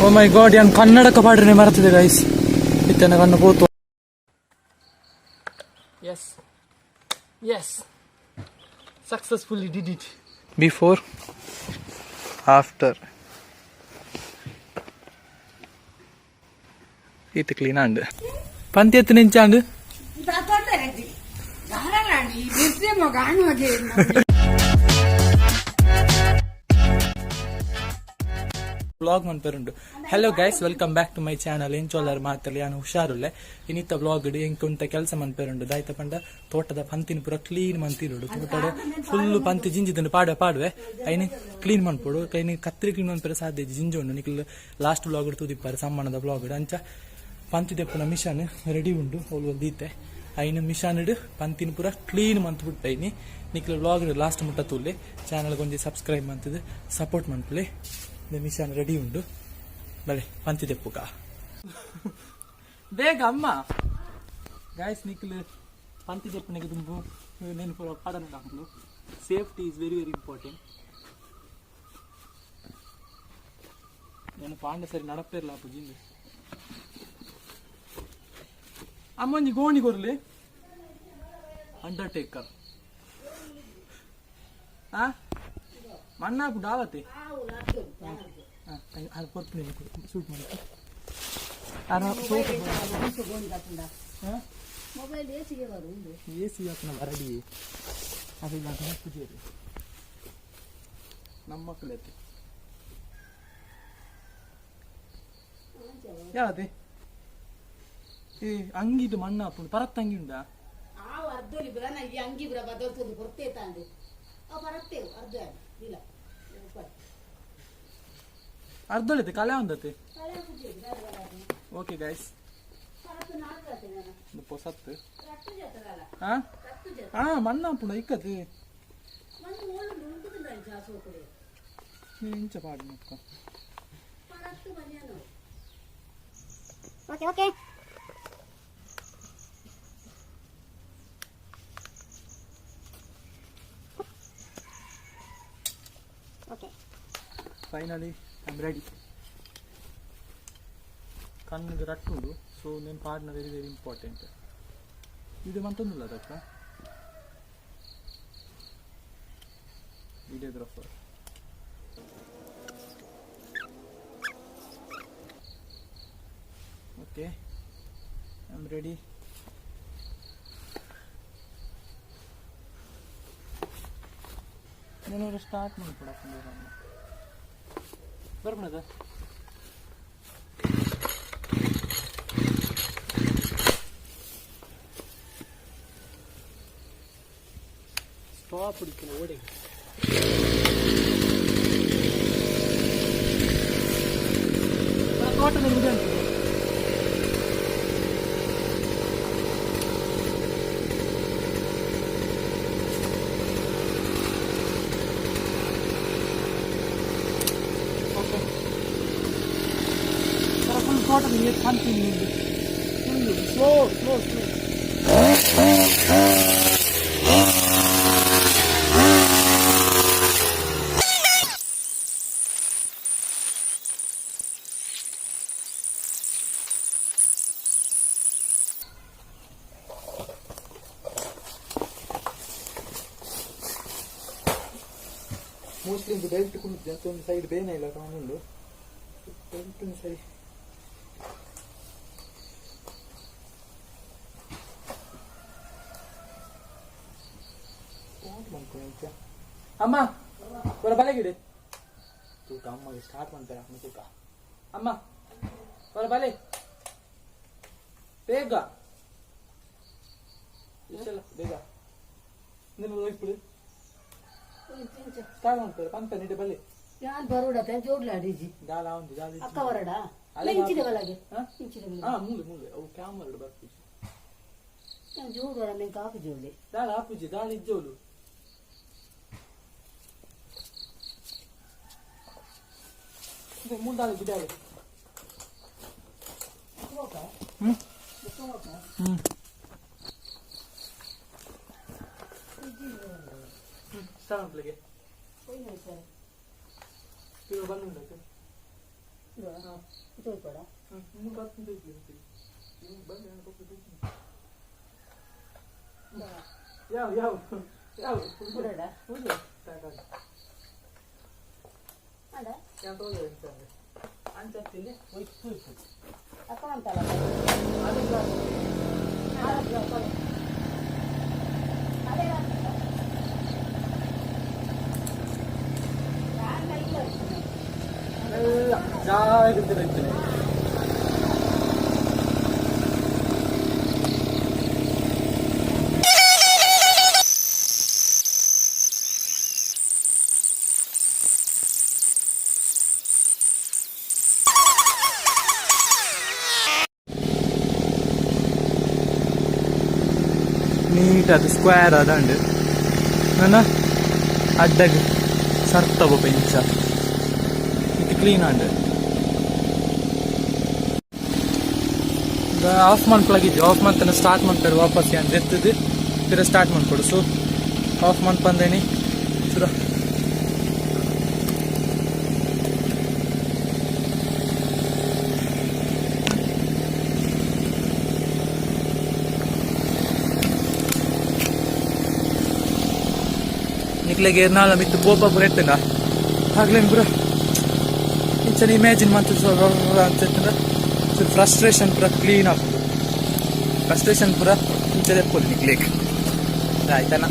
Oh my God, ಯಾನ್ ಕನ್ನಡಕ ಪಾಡ್ರೆ ಮರ್ತದೆ guys. ಇತ್ತನ ಕಣ್ಣು ಪೋತು. Yes yes, successfully did it. Before, after. ಈತ ಕ್ಲೀನ್ ಆಂಡ್ ಪಂತಿ ಎತ್ತು ನಿಂಚಾಂಡ್. ಬ್ಲಾಗ್ ಮನ್ಪೆರುಂಡು. Hello guys, welcome back to my channel. ಎಂಚೋಲಾರ್ ಮಾತಲ್ಲಿ? ಯಾನು ಹುಷಾರುಲ್ಲೆ. ಇನ್ನಿತ್ತ ಬ್ಲಾಗ್ ಎಂಕ್ ಉಂತ ಕೆಲಸ ಮನ್ಪೆರುಂಡು. ದಾಯ್ತ ಪಂಡ ತೋಟದ ಪಂತಿನ ಪೂರ ಕ್ಲೀನ್ ಮಂತಿರುಡು. ತೋಟದ ಫುಲ್ ಪಂತಿ ಜಿಂಜಿದನ್ನು ಪಾಡುವೆ ಪಾಡುವೆ, ಐನ್ ಕ್ಲೀನ್ ಮನ್ಪೊಡು. ಐನ್ ಕತ್ರಿ ಕ್ಲೀನ್ ಮನ್ಪೆರೆ ಸಾಧ್ಯ ಇಜ್ಜಿ, ಜಿಂಜಿ ಉಂಡು. ನಿಕ್ಲ್ ಲಾಸ್ಟ್ ಬ್ಲಾಗ್ ತೂದಿಪ್ಪಾರೆ, ಸಮ್ಮನದ ಬ್ಲಾಗ್. ಅಂಚ ಪಂತಿ ದೆಪ್ಪುನ ಮಿಷನ್ ರೆಡಿ ಉಂಡು, ಓಲು ದೀತೆ. ಐನ್ ಮಿಷನ್ ಪಂತಿನ ಪೂರ ಕ್ಲೀನ್ ಮಂತ್ ಬಿಟ್ಟು ಐನಿ. ನಿಕ್ಲ್ ಬ್ಲಾಗ್ ಲಾಸ್ಟ್ ಮುಟ್ಟ ತೂಲೆ. ಚಾನಲ್ ಒಂಜಿ ಸಬ್ಸ್ಕ್ರೈಬ್ ಮಂತದು ಸಪೋರ್ಟ್ ಮನ್ಪುಲೆ. ಮಿಷನ್ ರೆಡಿ ಉಂಡು, ಬಲೆ ಪಂತಿ ದೆಪ್ಪುಕ ಬೇಗ ಅಮ್ಮ. ಗಾಯ್ಸ್, ನಿಕ್ಲ್ ಪಂತಿ ದೆಪ್ಪುನಿಗೆ ದುಂಬು ನೆನಪು ಪೂರ ಪಾಡನ. Safety is very very important. నేను ಪಾಂಡೆ ಸರಿ ನಡಪೇರ್ಲ ಪುಜಿಂದು. ಅಮ್ಮಂಜಿ ಗೋಣಿ ಕೊರ್ಲಿ. ಅಂಡರ್ಟೇಕರ್ ಆ ಮಣ್ಣಾಪು ಡಾವತೆ. ಅದು ಕೊರ್ಪುನಿ, ಸೂಟ್ ಮಾಡಿ. ಮೊಬೈಲ್ ಏಸಿಗೆ ಬರುಂಡು. ಎ ಸಿ ಹಾಕುನ ಬರಡಿ. ಅದು ಪೂಜೆ ನಮ್ಮ ಮಕ್ಕಳೈತೆ. ಯಾವತ್ತೆ ಏ ಅಂಗಿದು ಮಣ್ಣು ಹಾಪುಂಡು, ಪರತ್ ಅಂಗಿ ಉಂಡಾ? ಆ ಅರ್ಧೋಲಿ ಬರ ಈ ಅಂಗಿ ಬರ ಬದಲ್ತೊಂದು ಕೊರ್ತೇ ತಾಂಡು. ಆ ಪರತ್ತೇವು ಅರ್ಧ ಇಲ್ಲ. ಅರ್ಧೊಳಿತೆ ಕಲೆ ಒಂದತ್ತೆ. Okay guys, ಪೊಸತ್ತು. ಹಾ ಹಾ, ಮಣ್ಣು ಹಾಪುಂಡು ಇಕ್ಕದು. ಇಂಚ ಪಾಡು ಮಕ್ಕ. Okay okay. Okay. Finally I am ready. ಕಣ್ಣಿಗೆ ರಟ್ಟುಂಡು, ಸೊ నేను ಪಾಡ್ನ ವೆರಿ ವೆರಿ ಇಂಪಾರ್ಟೆಂಟ್. ಇದು ಮಂತೊಂದಿಲ್ಲ ಅದಕ್ಕ videographer. Okay, I am ready. నేను ಸ್ಟಾರ್ಟ್ ಮಾಡ್ಕೊಡ. ಬರ್ಬಣದ. ಸ್ಟಾಪ್ ಹಿಡಿಕಲ್ಲ ಓಡಿ. ತೋಟದಲ್ಲಿ ಇದೆ ಅಂತ. ಓಕೆ, ಫುಲ್ ತೋಟದಲ್ಲಿ ಕಾಣ್ತೀನಿ. Full slow slow slow. Mostly ಒಂದು ಬೆಲ್ಟ್ ಕುಂತಿದೆ ಅಂತ ಒಂದು ಸೈಡ್ ಬೇನೆ ಇಲ್ಲ ಕಾಣುಂಡು. ಬೆಲ್ಟ್ ಸರಿ ಸ್ಟಾರ್ಟ್ ಮಾಡ್ಕೊಂಡು. ಅಮ್ಮ ಬರ ಬಲೆಗಿಡೆ ತೂಕ. ಅಮ್ಮಗೆ ಸ್ಟಾರ್ಟ್ ಮಾಡ್ತಾರೆ ಅಮ್ಮ ತೂಕ. ಅಮ್ಮ ಬರ ಬಲೆ ಬೇಗ. ಇಷ್ಟೆಲ್ಲ ಬೇಗ ನಿನ್ನ ಹೋಗ್ಬಿಡು. ಸ್ಟಾರ್ಟ್ ಮಾಡ್ತಾರೆ ಪಂಪ ನಿಡೆ ಬಲೆ. ಯಾನ್ ಬರೋಡ ಜೋಡ್ಲ ಅಡಿಜಿ. ದಾಲ ಒಂದು ದಾಲ. ಅಕ್ಕ ಹೊರಡ ಇಂಚಿನ ಬಲಗೆ. ಹಾ? ಇಂಚಿನ. ಹಾ, ಮೂಲೆ ಮೂಲೆ ಅವು ಕ್ಯಾಮರಾ ಬರ್ಪುಜಿ. ಜೋಡುವ ಮೆಂಕ ಕಾಫಿ ಜೋಡ್ಲಿ. ದಾಲ ಆಪುಜಿ, ದಾಲ ಇಜ್ಜೋಲು. ಮೂರು ದಾಲ ಗಿಡಾಲೆ. ಹ್ಮ್ ಹ್ಮ್ ಸ್ಟಾರ್ಟ್ ಮಾಡ್ಲಿಕ್ಕೆ ಇವಾಗ ಬಂದುಂಟು. ತೋಯ್ಕೊಡ. ಯಾವ ಯಾವ ಯಾವ? ಬುಡಡ. ಅಡ. ಅಕ್ಕ ಅಂತಲ್ಲ. ಜಾಗ. ನೀಟ್ ಅದು ಸ್ಕ್ವೇರ್ ಅದಂಡು ನನ್ನ ಅಡ್ಡಗ್ ಸರ್ತ ಇಂಚ ಇದು clean and of ಮನ್ಪಲಾಗಿದ್ದು of ಮಂತನ start ಮಾಡ್ತಾರೆ ವಾಪಸ್ ಏನು ಎತ್ತದು ಪಿರ ಸ್ಟಾರ್ಟ್ ಮಾಡ್ಕೊಡು. ಸೊ ಆಫ್ ಮನ್ಪಂದೇನಿ ಸುರ. ನಿಕ್ಲೆಗೆ ಎರ್ನಾಳ ಮಿತ್ತು ಪೋಪ ಪೂರ ಎತ್ತಂಡ ಆಗ್ಲೇನು ಪೂರ ಇಂಚನ ಇಮ್ಯಾಜಿನ್ ಮಂತ್ ಅಂತ ಫ್ರಸ್ಟ್ರೇಷನ್ ಪೂರ ಕ್ಲೀನ್ ಆಗ್ತದೆ. ಫ್ರಸ್ಟ್ರೇಷನ್ ಪೂರ ಇಂಚನೆ ಪೋಲಿ ನಿಕ್ಲೇಕ್ ಆಯ್ತಾನ.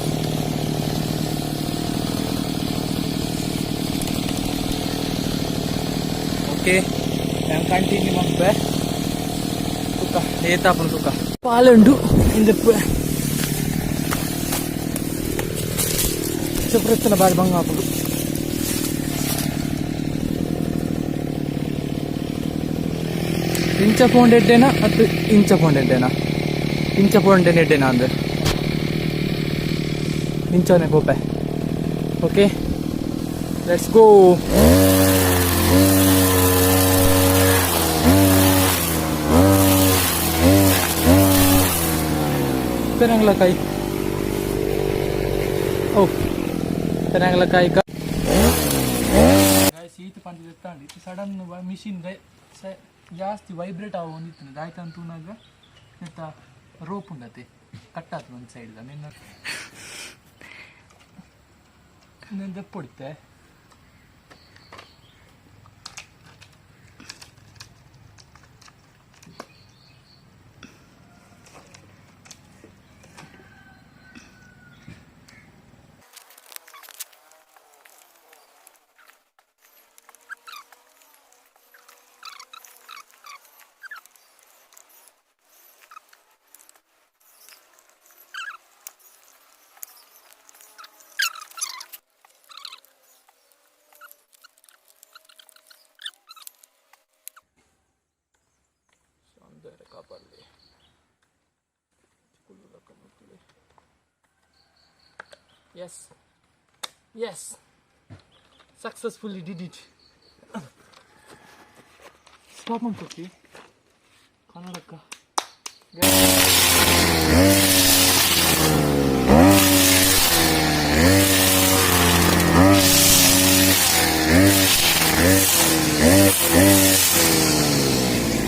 ಓಕೆ, ನಾನು ಕಂಟಿನ್ಯೂ ಮನ್ಪೆ. ಸುಖ ಏತಾಪನ ಸುಖ ಪಾಲುಂಡು ಇಂದ ಚಪ್ರತ್ತನ ಬಾರಿ ಬಂಗ ಆಪುಂಡು. ಇಂಚ ಪೋಂಡ್ ಎಡ್ಡೆನಾ ಮತ್ತು ಇಂಚ ಪೋಂಡ್ ಎಡ್ಡೆನಾ? ಇಂಚ ಪೋಂಡೆ ಎಡ್ಡೆನಾ ಅಂದ್ರೆ ಇಂಚನೆ ಪೋಪೆ. Okay, let's go. ಪೆರಂಗ್ಲಕಾಯಿ, ಓ ಪೆರಂಗ್ಲಕಾಯಿ. ಈತ ಪಂಚ ಇತ್ತು ಸಡನ್ ಮಿಷಿನ್ ಜಾಸ್ತಿ ವೈಬ್ರೇಟ್ ಆವೊಂದಿತ್ತು. ದಾಯ್ತ ತೂನಾಗ ನೆತ್ತ ರೋಪ್ ಉಂಡತೆ ಕಟ್ಟಾತು ಒಂದು ಸೈಡ್ ನಿನ್ನ ದಪ್ಪೊಡಿತ್ತೆ. ಕಾಪಾಡಲಿ. Yes, yes, successfully did it. Stop ಮಾಡ್ಕೊತಿ ಕನ್ನಡಕ್ಕ.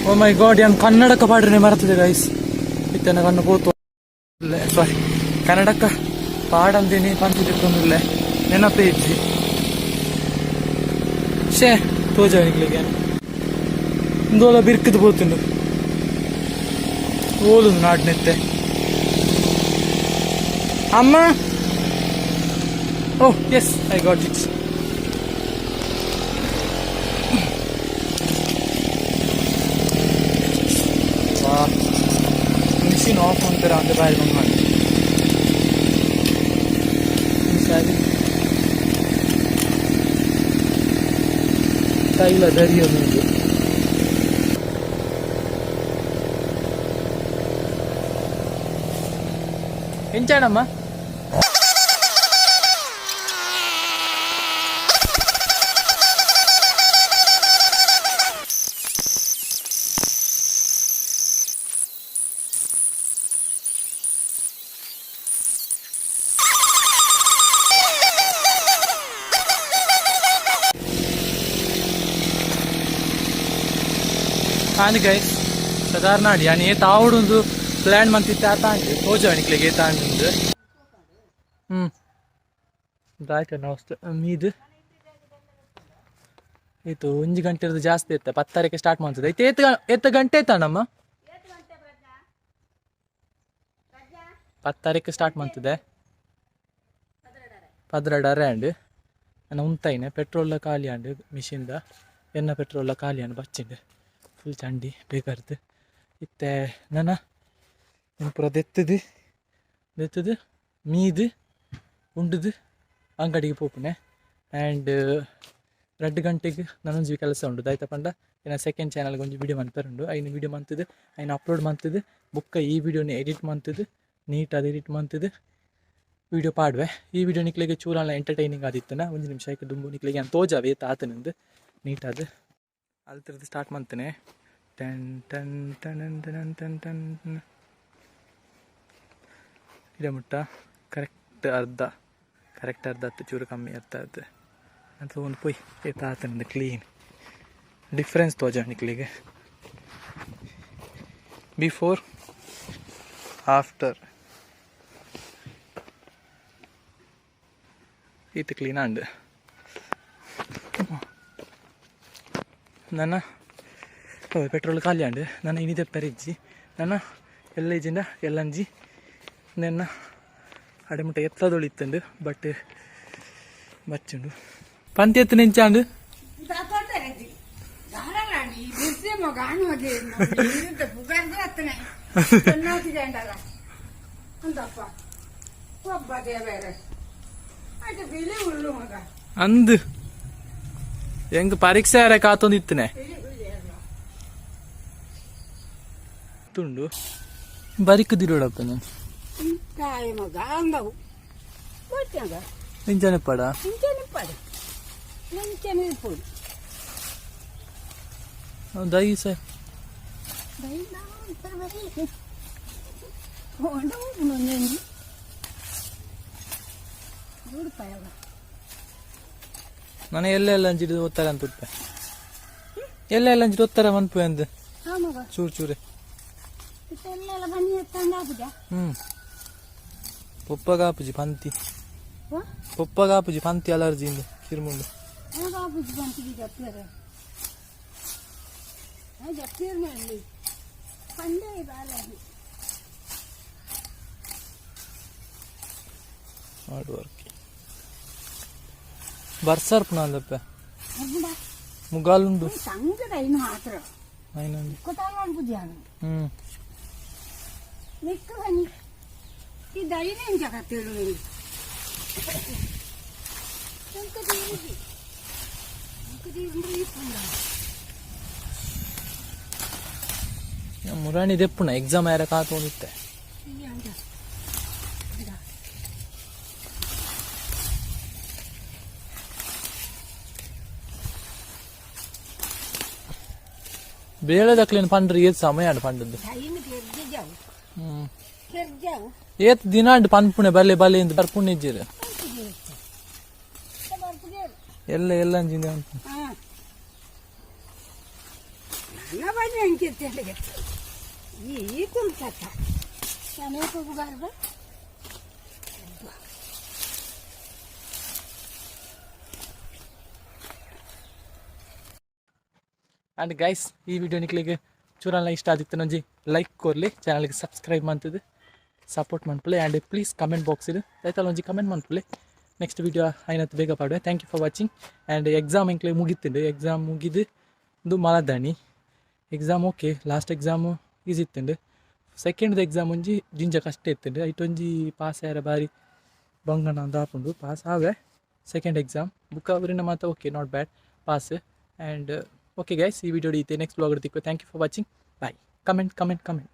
ಓ ಮೈ ಗಾಡ್, ಯಾನ್ ಕನ್ನಡಕ್ಕ ಪಾಡ್ರೆ ಮರ್ತದೆ ಗೈಸ್. ಇತ್ತನ ಕಣ್ಣು ಪೋತು. ಸಾರಿ, ಕನ್ನಡಕ್ಕ ಪಾಡಂದಿನಿ ಪಂಚಿದಿತ್ತೊಂದಿಲ್ಲ, ನೆನಪೇ ಇಜ್ಜಿ. ಶೇ ತೋಜ ನಿಕ್ಲೆಗೆ ಇಂದೋಲ ಬಿರ್ಕದ ಪೋತುಂಡು. ಓಲುಂದು ನಾಡ್ನೆತ್ತೆ ಅಮ್ಮ. Oh yes, I got it. ವಾ, ಮಿಷಿನ್ ಆಫ್ ಅಂತಾರೆ ಅಂದ್ರೆ ಬಾರಿ ಬಂದ್ ಮಾಡಿ ಸರಿ. ತೈಲ ದರಿಯೋದು. ಎಂಚಾಣಮ್ಮ? ಆನ್ ಗೈಸ್ ಸಾಧಾರಣ ಆಂಡ್ ಯಾನ್ ಏತ್ ಆವೊಡುಂದು ಪ್ಲ್ಯಾನ್ ಮಂತಿತ್ತೆ ಆತ ಆಂಡ್ ತೋಜ ನಿಕ್ಲೆಗ್ ಏತ್ ಆಂಡುಂದು ದಾಯ್ತ ನಾವು ಮೀದ್ ಏತು ಒಂಜಿ ಗಂಟೆರ್ದು ಜಾಸ್ತಿ ಇತ್ತ 10 ಸ್ಟಾರ್ಟ್ ಮಾಡ್ತದೆ ಐತೆ. ಏತ್ ಏತ್ ಗಂಟೆ ಆಯ್ತಣ್ಣಮ್ಮ? 10 ಸ್ಟಾರ್ಟ್ ಮಾಡ್ತದೆ. 12:30 ಆಂಡ್ ನಾನು ಉಂತಾಯಿನೆ. ಪೆಟ್ರೋಲ್ ಖಾಲಿ ಆಂಡ್, ಮಿಷಿನ್ದ ಎನ್ನ ಪೆಟ್ರೋಲ್ ಖಾಲಿ ಆಂಡ್, ಬಚ್ಚಿಂಡ್ ಫುಲ್ ಚಂಡಿ ಬೇಕಾರ್ದು ಇತ್ತೆ. ನನ್ನ ಪೂರ ದೆತ್ತದು ದೆತ್ತದು ಮೀದು ಉಂಡುದು ಅಂಗಡಿಗೆ ಪೋಪುನೆ. ಆ್ಯಂಡ್ 2 ಗಂಟೆಗೆ ನಾನೊಂಜಿ ಕೆಲಸ ಉಂಡು. ದಾಯ್ತ ಪಂಡ ಎನ್ನ ಸೆಕೆಂಡ್ ಚಾನಲ್ಗೆ ಒಂಜಿ ವೀಡಿಯೋ ಮನ್ಪೆರುಂಡು. ಐನ ವೀಡಿಯೋ ಮಂತುದು, ಐನ ಅಪ್ಲೋಡ್ ಮಂತುದು, ಬೊಕ್ಕ ಈ ವೀಡಿಯೋನ ಎಡಿಟ್ ಮಂತುದು, ನೀಟಾದ ಎಡಿಟ್ ಮಂತುದು ವೀಡಿಯೋ ಪಾಡುವೆ. ಈ ವೀಡಿಯೋ ನಿಕ್ಲೆಗ್ ಚೂರಾಲ ಎಂಟರ್ಟೈನಿಂಗ್ ಆದಿತ್ತನ ಒಂಜಿ ನಿಮಿಷ ಐಕ್ ದುಂಬು ನಿಕ್ಲೆಗ್ ಯಾನ್ ತೋಜಾವೆ ಏತ್ ಆತನಂದು. ನೀಟಾದ್ ಅಲ್ತಿರ್ದು ಸ್ಟಾರ್ಟ್ ಮಂತನೆ. ಟನ್ ಟನ್ ಟನ್ ಟನ್ ಟನ್ ಟನ್ ಇಡ ಮುಟ್ಟ ಕರೆಕ್ಟ್ ಅರ್ಧ, ಕರೆಕ್ಟ್ ಅರ್ಧ ಹತ್ತು, ಚೂರು ಕಮ್ಮಿ ಅರ್ಧ ಅರ್ಧ ಅಂತ ಒಂದು ಪೊಯ್ ಏತ್ ಆತನಂದು ಕ್ಲೀನ್ ಡಿಫ್ರೆನ್ಸ್ ತೋಜ ನಿಕ್ಲೆಗ್ ಬಿಫೋರ್ ಆಫ್ಟರ್. ಈತ ಕ್ಲೀನ್ ಆಂಡ್. ನನ್ನ ಪೆಟ್ರೋಲ್ ಖಾಲಿ ಆಂಡ್. ನನ್ನ ಇನಿದೆ ಪೆರಿಜ್ಜಿ ನನ್ನ ಎಲ್ಲ ಇಜ್ಜಿಂಡ ಎಲ್ಲಂಜಿ ನೆನ್ನ ಅಡೆ ಮುಟ್ಟ ಎತ್ತದೊಳಿತ್ತಂಡು ಬಟ್ ಬಚ್ಚುಂಡು. ಪಂತಿ ಎತ್ತು ನೆಂಚಾಂಡು. ಅಂದು ಹೆಂಗ್ ಪರೀಕ್ಷೆ ಯಾರ ಕಾತೊಂದು ಇತ್ತನೆ ತುಂಡು ಬರಿಕ್ ದಿರೋಡಪ್ಪ ನಾನು. ಮಗ ಅಂದವು ಬಚ್ಚಾಗ. ಇಂಚನೆ ಪಡ. ಇಂಚನೆ ಪಡ, ಇಂಚನೆ ಇಪ್ಪುಡು. ದೈ ಸರ್. ನಾನು ಎಲ್ಲ ಅಂಚಿಡು ಓದ್ತಾರೆ ಅಂತ ಉಟ್ಪೆ, ಎಲ್ಲ ಎಲ್ಲ ಅಂಚಿಡು ಓದ್ತಾರೆ ಮನ್ಪು ಅಂದ್ ಚೂರು ಚೂರೆ. ಪೊಪ್ಪಗಾಪುಜಿ ಪಂತಿ, ಪೊಪ್ಪಗಾಪುಜಿ ಪಂತಿ ಅಲರ್ಜಿ ಇಂದ ಕಿರ್ಮುಂಡು. ಹಾರ್ಡ್ ವರ್ಕ್ ಬರ್ಸರ್ ಪುನಃ ಅಂದಪ್ಪ ಮುಗಾಲುಂಡು. ಮುರಾಣಿ ದೆಪ್ಪುಣ ಎಕ್ಸಾಮ್ ಯಾರ ಕಾತೊಂದಿತ್ತೆ. ಬೇಳೆದಕ್ಲೇನು ಪಂಡ್ರಿ ಏತ್ ಸಮಯ ಅಂಡ್ ಪಂಡದ್ದು. ಏತ್ ದಿನ ಅಂಡ್ ಪನ್ಪುಣೆ ಬಲ್ಲೆ ಬಲ್ಲೆ ಇಂದು ಬರ್ಪುಣೆ ಇಜ್ಜಿರು. ಎಲ್ಲ ಎಲ್ಲ ಅಂಜಿಂದ. ಅಂಡ್ ಗೈಸ್, ಈ ವಿಡಿಯೋ ನಿಕ್ಲೆಗ್ ಚೂರಲ್ಲ ಇಷ್ಟ ಆದಿತ್ತು ಒಂಜಿ ಲೈಕ್ ಕೊರ್ಲಿ, ಚಾನಲ್ಗೆ ಸಬ್ಸ್ಕ್ರೈಬ್ ಮಂತದು ಸಪೋರ್ಟ್ ಮನ್ಪುಲೆ. ಆ್ಯಂಡ್ ಪ್ಲೀಸ್ ಕಮೆಂಟ್ ಬಾಕ್ಸ್ ಇದು ಆಯ್ತಲ್ಲ ಒಂಜಿ ಕಮೆಂಟ್ ಮನ್ಪುಲೆ. ನೆಕ್ಸ್ಟ್ ವಿಡಿಯೋ ಆಯ್ನತ್ ಬೇಗ ಪಾಡುವೆ. Thank you for watching. And exam ಎಂಕ್ಲೆ ಮುಗಿತ್ತುಂಡು. ಎಕ್ಸಾಮ್ ಮುಗಿದು ಒಂದು ಮಲದಾಣಿ exam okay, last exam easy ಇತ್ತುಂಡು. ಸೆಕೆಂಡ್ದ ಎಕ್ಸಾಮ್ ಒಂಜಿ ಜಿಂಜ ಕಷ್ಟ ಇತ್ತುಂಡು. ಐಟ್ ಒಂಜಿ ಪಾಸ್ ಆಯರ ಬಾರಿ ಬಂಗಣ ಅಂದ್ ಆಪುಂಡು. ಪಾಸ್ ಆವೆ ಸೆಕೆಂಡ್ ಎಕ್ಸಾಮ್ ಬುಕ್ ಅವರಿನ ಮಾತ okay, not bad, pass. And okay guys, ಈ ವಿಡಿಯೋ ಇತ್ತೆ ನೆಕ್ಸ್ಟ್ ಬ್ಲಾಗ್ ತಿಕ್ಕು. Thank you for watching, bye. Comment comment comment.